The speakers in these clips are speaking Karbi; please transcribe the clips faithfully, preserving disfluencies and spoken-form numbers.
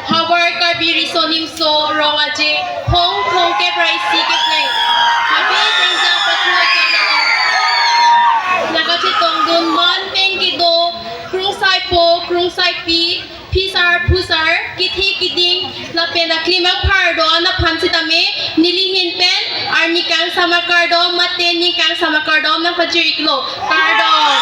Havar Karbi Riso Nimso Rong Aje, Hong Thong Kepra Isi Kepleng, Habe Tengjang Pathu Akanang, nangkachetongdun man pen kedo, krungsaipo, krungsaipi, phisar, phusar, kethe keding, lapen aklimang phar do-an aphan sitame, neli ahin pen, arni kangsam akardom, mate ning kangsam akardom nangpajir-iklo. Kardom.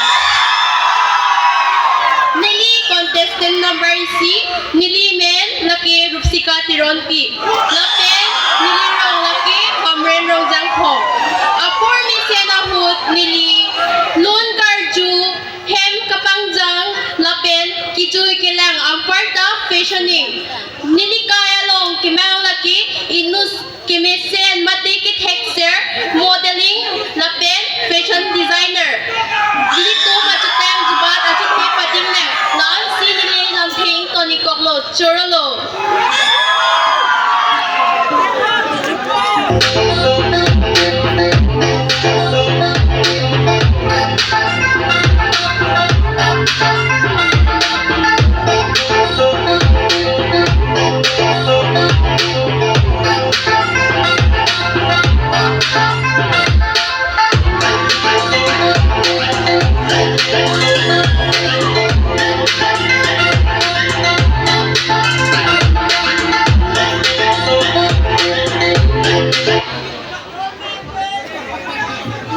Neli contestant number isi, neli men lake Rupsika Teronpi. Lapen neli rong lake Hamren Rongjangphong. Apor mesen ahut neli lun karju, hem kapangjang, lapen kejui kelang anparta fashioning. Neli kai along kemang lake inut kemesen mate kethekser, modeling lapen fashion designer. Nelitum achutang jubat achuthe pading nang. La-ansi neli lamtheng toni koklo, chorolo.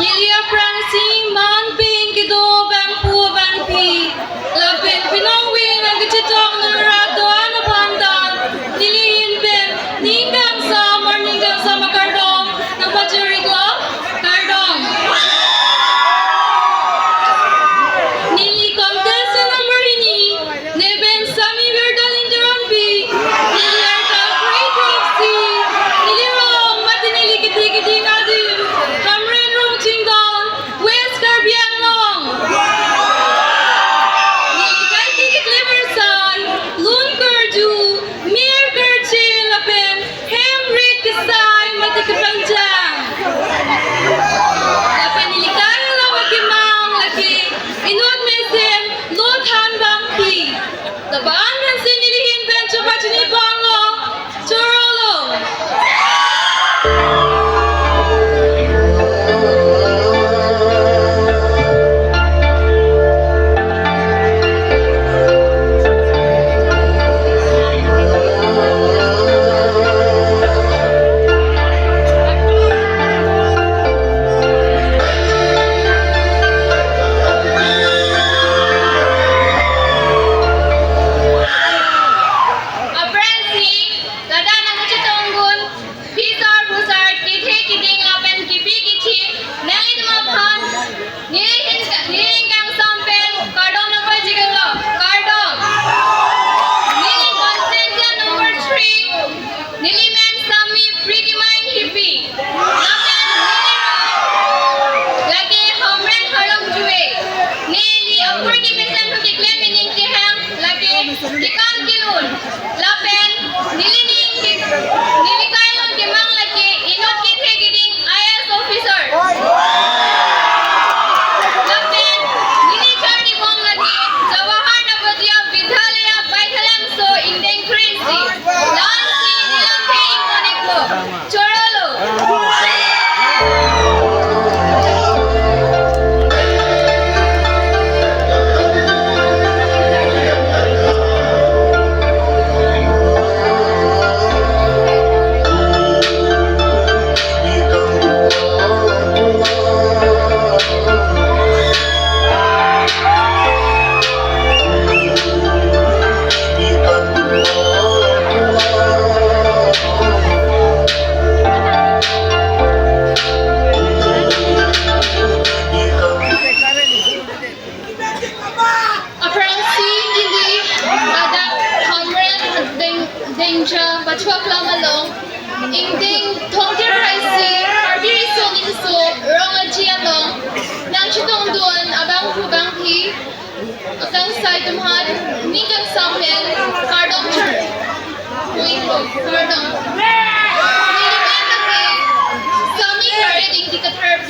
Neli aphrangsi man pen kedo bangphu bangphi, lapen penang wing nangkachetong nangrat do-an aphan ta, neli ahin pen ning kangsam, arni kangsam akardom nangpajir-iklo. Kardom. Neli contestant number hini, neli pen Sami Birdalin Teronpi, neli arkang grade twelve C, neli rong mate neli kethe keding adim, Hamren Rongchingdon, West Karbi Anglong. Neli kaike keklemar asai, lun karju, mir karche lapen hem rit kesai mate kepangjang. Lapen neli kai along akemang lake inut mesen Lothan Bangphi. Lapen ansi neli ahin pen chopachini ponlo, chorolo.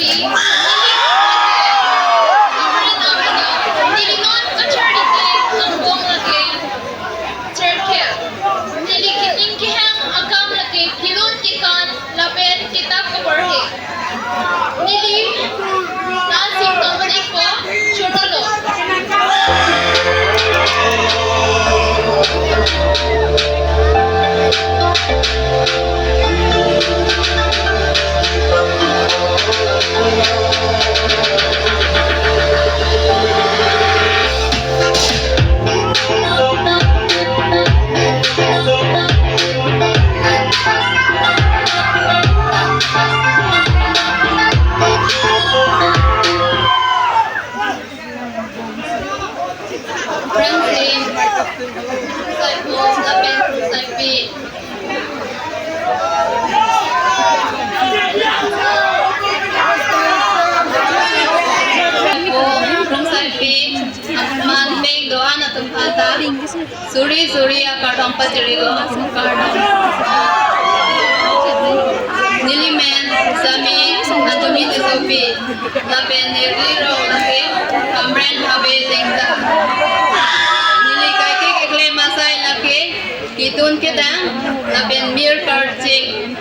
Neli non kacharli ke angdong lake Cherkep. Neli kening kehang akam lake kelun kekan lapen kitap keporhe. Neli nangtum tong-ikpo, chorolo. Aphrangsi, Saipo lapen Saipi. Saipo, Saipi, aman peng do-an atum aphanta suri suri akardom pajirilo, kardom. Neli men Sami Anthony Tissopi, lapen neli rong lake Hamren Habe Dengja. Neli kaike keklem asai lake ketun kedang lapen mir karching.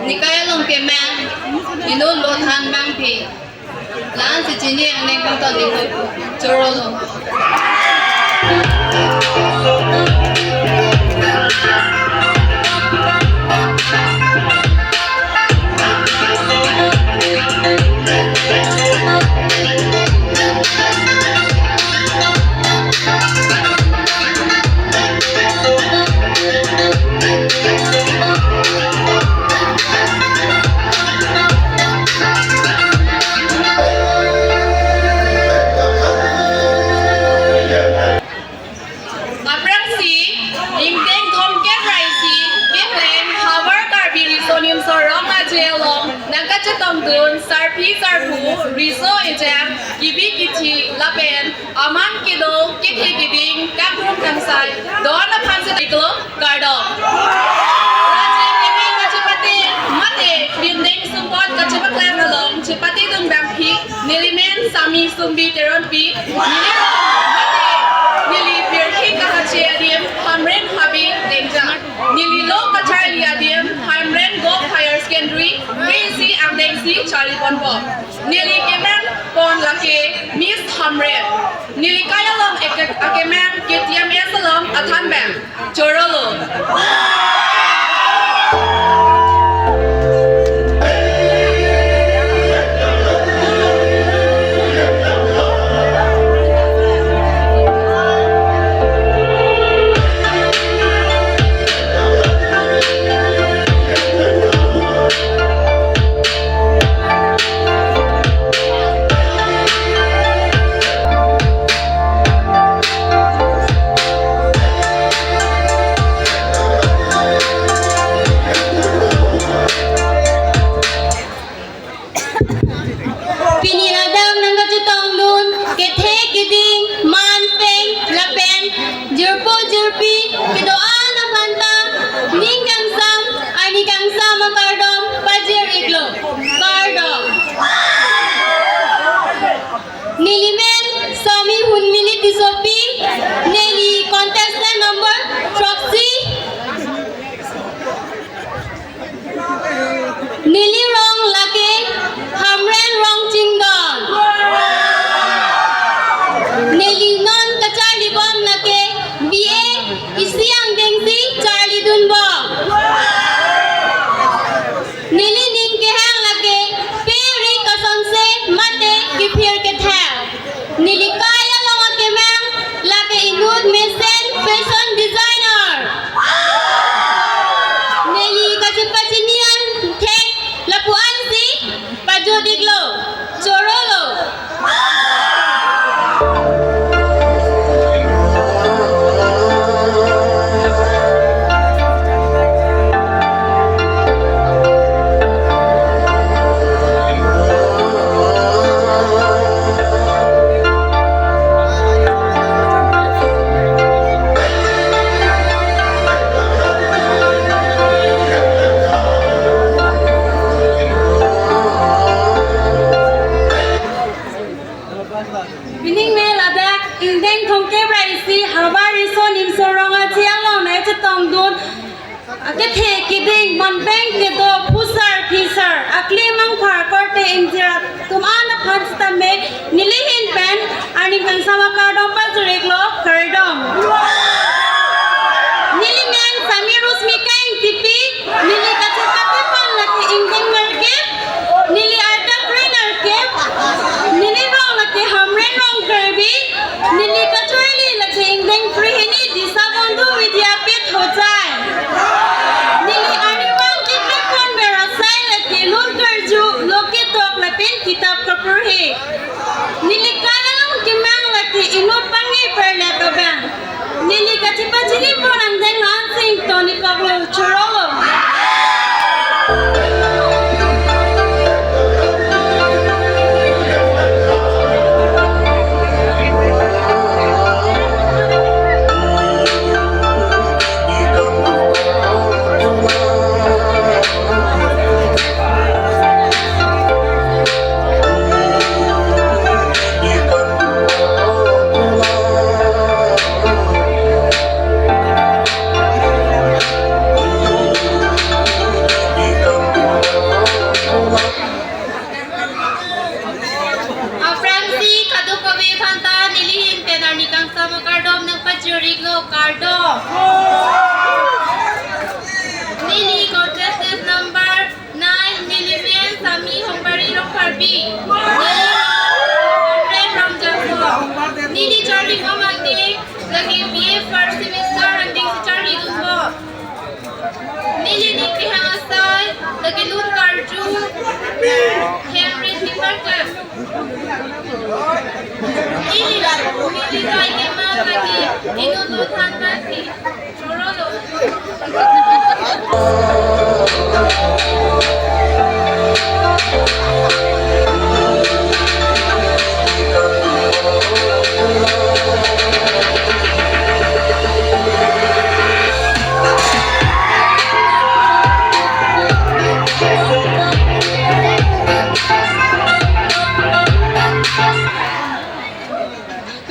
Nekai along kemen inut lo than bangpi. La-ansi chini aneng kangton ni ko chorolo. Aphrangsi, ingdeng domkep ra isi keklem Havar Karbi Riso Nimso Rong Aje along nangkachetongdun sarpi sarpo, riso ejang, kibi kithi lapen aman kedo kethe keding, kangrum kangsai, don aphan si iklo kardom. Raji keme kachepate mate bindeng sumpot kachepaklem along chepatedun bangpi, neli men Sami Sumbi Teronpi, neli rong mate neli pirthe kahache adim Hamren Habe Dengja. Neli lo kacharli adim Hamren Govt Higher Secondary, K C angdengsi charli ponpo. Neli kemen pon lake Miss Hamren. Neli kai along eke-, akemen K T M S along athan bang. Chorolo. Sama kardom pajir-iklo, kardom. Neli men Sami Rosmika Engtipi, neli kachepate pon lake ingdeng nerkep, neli arta kre nerkep, neli rong lake Hamren rong Karbi, neli kachoi-eli lake ingdeng phli hini Disabandhu Vidyapith Hojai. Neli arnivang keklem ponver asai lake lun karju, lo ketok lapen kitap kapurhe. Neli kai along kemang lake inut pangni perlep abang. Neli kachepachini pon angdeng an sing toni koklo, chorolo. Aphrangsi kadokave aphanta neli ahin pen arni kangsam akardom nangpajir-iklo, kardom. Neli contestant number nine, neli men Sami Hongbari rong Karbi. Neli Hamren rong Jangkho. Neli charlibom angdeng lake B A first semester angdengsi charlidunbom. Neli ning kehang asai lake lun karju, hem rit keparkam. Neli, neli kai kemang lake inut lun than thanpi. Chorolo.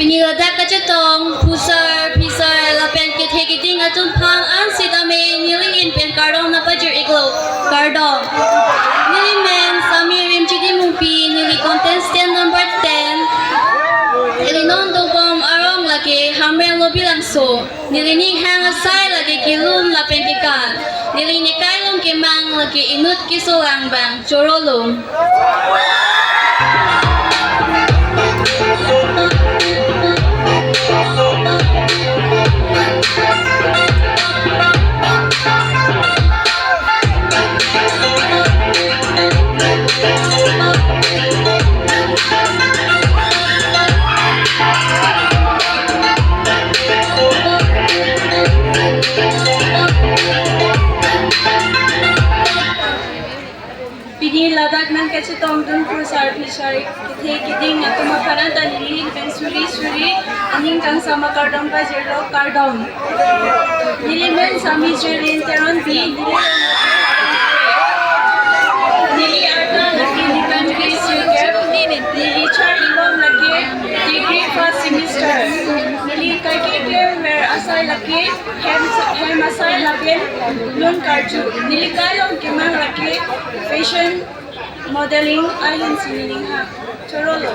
Pini ladak kachetong phusar, phisar lapen kethe keding atum aphan an sitame neli ahin pen kardom nangpajir-iklo, kardom. Neli men Sami Rimchidi Mungpi, neli contestant number ten. Neli non dobom arong lake Hamren Lobilangso. Neli ning hang asai lake kelum lapen kekan. Neli nekai along kemang lake inut keso angbong, chorolo. Pini ladak nangkachetongdun phusar phisar kethe keding atum aphan anta neli ahin pen suri suri aning kangsam akardom pajirlo, kardom. Neli men Sami Jerlin Teronpi, neli, neli arta lake ningkan kre sirkep, neli charlibom lake degree first semester. Neli kaikeklemver asai lake hem, hem asai lapen lun karju. Neli kai along kemang lake fashion modeling ahin si neli ning hang. Chorolo.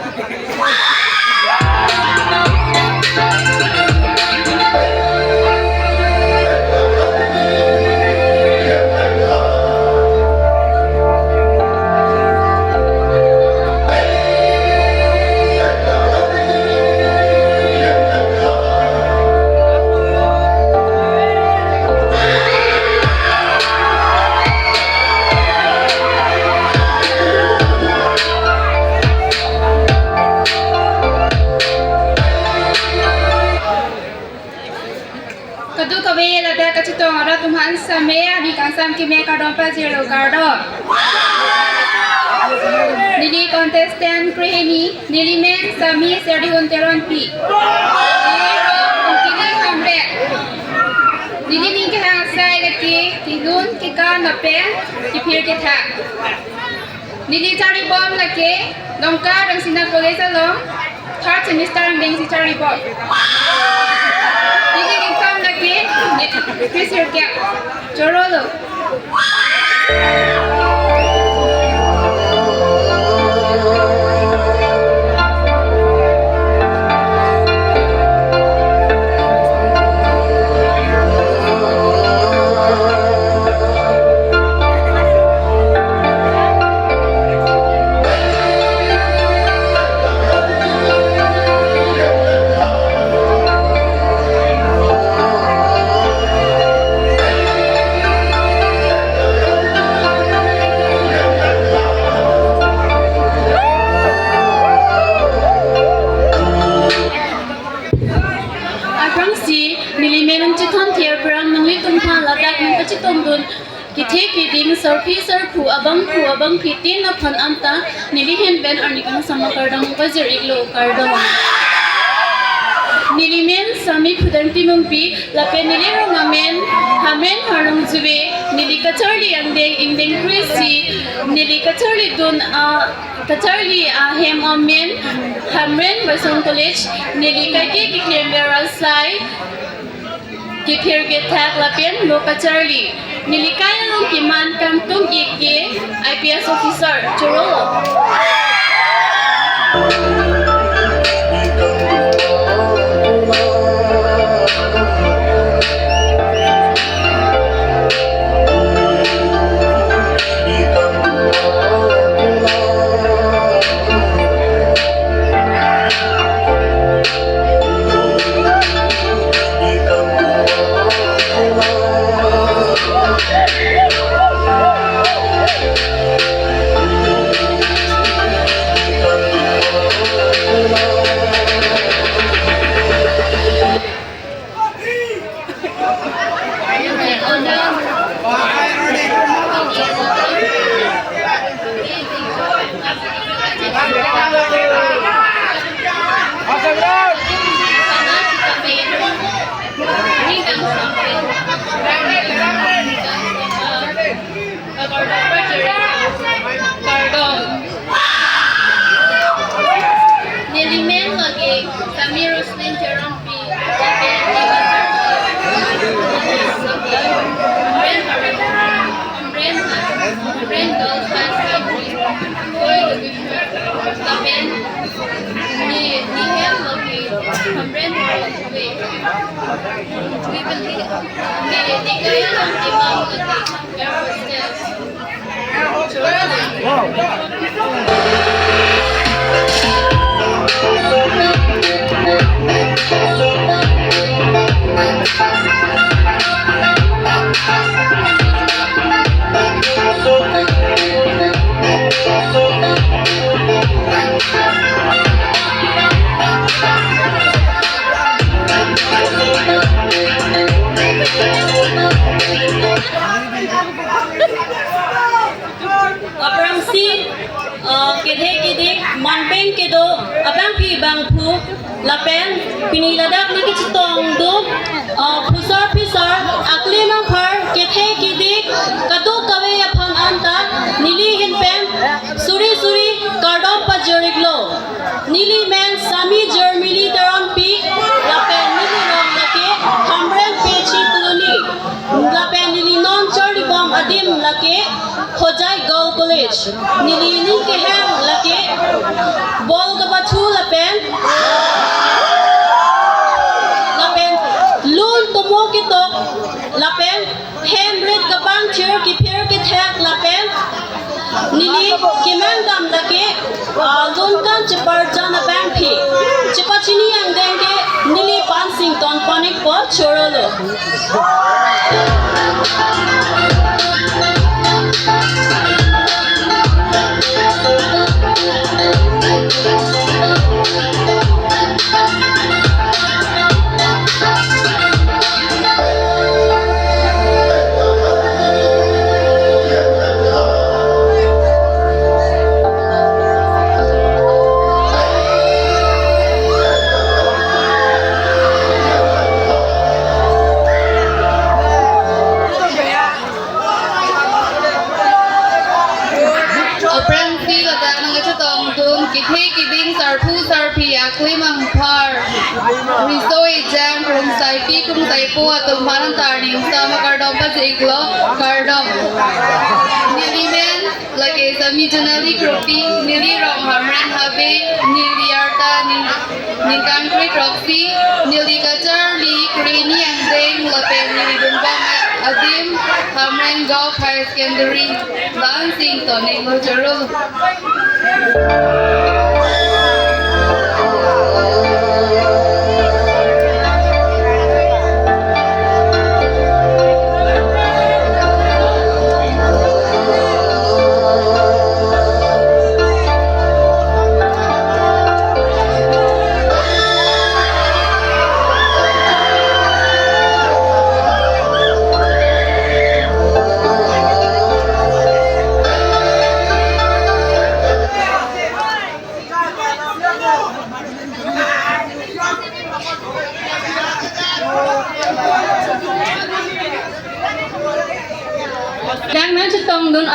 Kadokave ladak kachetong arat atum aphan same aning kangsam keme kardom pajirlo, kardom. Neli contestant krehini, neli men Sami Serdihun Teronpi. Neli rong Kongkili Hamren. Neli ning kehang asai lake kelun kekan lapen kephir ketha. Neli charlibom lake Dongka Rangsina College along third semester angdengsi charlibom. Neli income lake kre sirkep. Chorolo. Pu abangphitin aphan anta neli ahin pen arni kangsam akardom pajir-iklo, kardom. Neli men Sami Phudang Timungpi, lapen neli rong amen Hamren Harlongjuve, neli kacharli angdeng ingdeng kre-isi, neli kacharlidun a kacharli ahem amen Hamren Baisong College, neli kaike keklem ber asai kephir kethak lapen lo kacharli. Neli kai along keman kangtung ik ke I P S officer. Choro. Neli men lake Sami Roslin Terangpi, lake Hamren, Hamren, Hamren Girls High School, Koi Location, lapen ne, ne hem lake Hamren Girls Way. We will be, ne, ne kaya lang imam lake Air Hostess. Aphrangsi, uh, kethe kedik, manpeng kedo, abangpi bangphu, lapen pini ladak nangkechetongdun, uh, phusar phisar, aklim angphar, kethe kedik, kadokave aphan anta, neli ahin pen, suri suri, kardom pajir-iklo. Neli men Sami Jermili Terangpi, lapen neli rong lake Hamren Pechi Colony, lapen neli non charlibom adim lake Hojai Girls College. Neli ning kehang lake bol kapathu lapen, lapen lun tomo ketok lapen hem rit kapangthir kephir kethak lapen neli kemang dam lake, ah, lun kan cheparjan abangpi chepachini angdeng ke neli pansing ton pon-ikpo, chorolo. Aphrangsi ladak nangkechetongdun kethe keding, sarpo sarpi, aklim angphar, riso ejang, krungsaipi krungsaipo atum aphan ta arni kangsam akardom pajir-iklo, kardom. Neli men lake Sami Jonali Kropi, neli rong Hamren Habe, neli arta ning ningkan kre-throksi, neli kacharli kre-hini angdeng lapen neli dunbom adim Hamren Girls High Secondary, lansing ton-iklo, chorolo.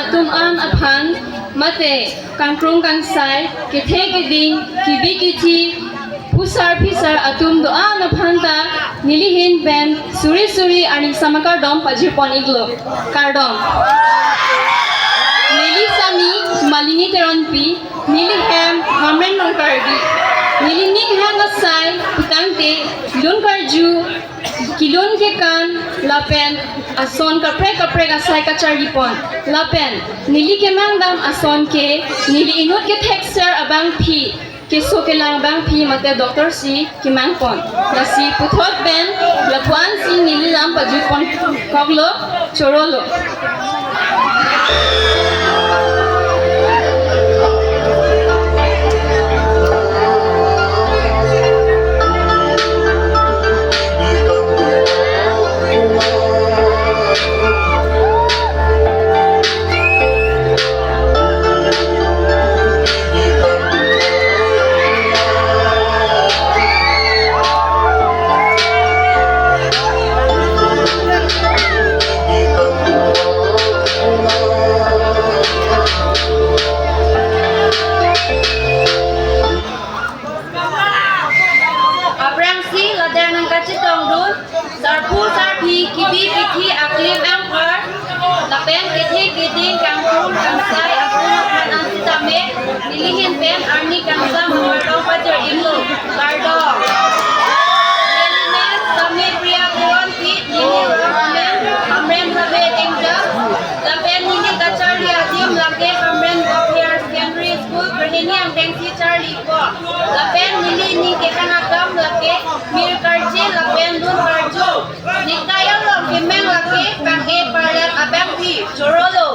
atum an aphan mate kangkrung kangsai, kethe keding, kebi kethe, phusar phisar atum do-an aphan ta neli ahin pen suri suri aning sama kardom pajirpon iklo. Kardom. Neli sami Malini Teronpi, neli hem Hamren Longkarbi. Neli ning hang asai putangte lun karju, kelun kekan lapen ason kaprek kaprek asai kacharlipon. Lapen neli kemangdam ason ke neli inut kethekser abangpi, keso kelang abangpi mate doctor si kemangpon. Lasi puthot pen lapu-an si neli lam pajutpon koklo, chorolo. Aphrangsi ladak nangkachetongdun sarpo sarpi, kebi kethe, aklim angphar lapen kethe keding, kangkrung kangsai atum aphan an sitame neli ahin pen arni kangsam kardom pajir iklo. Kardom. Neli men Sami Priya Teronpi, neli lam amen Hamren Habe Dengjak. Lapen neli kacharli adim lake Hamren Govt Higher Secondary School, Perhini angdengsi charlipon. Lapen neli ning kehang akam lake mir karje lapen lun karju. Ning kayam long kemeng lake pang-e parlep abangpi, chorolo.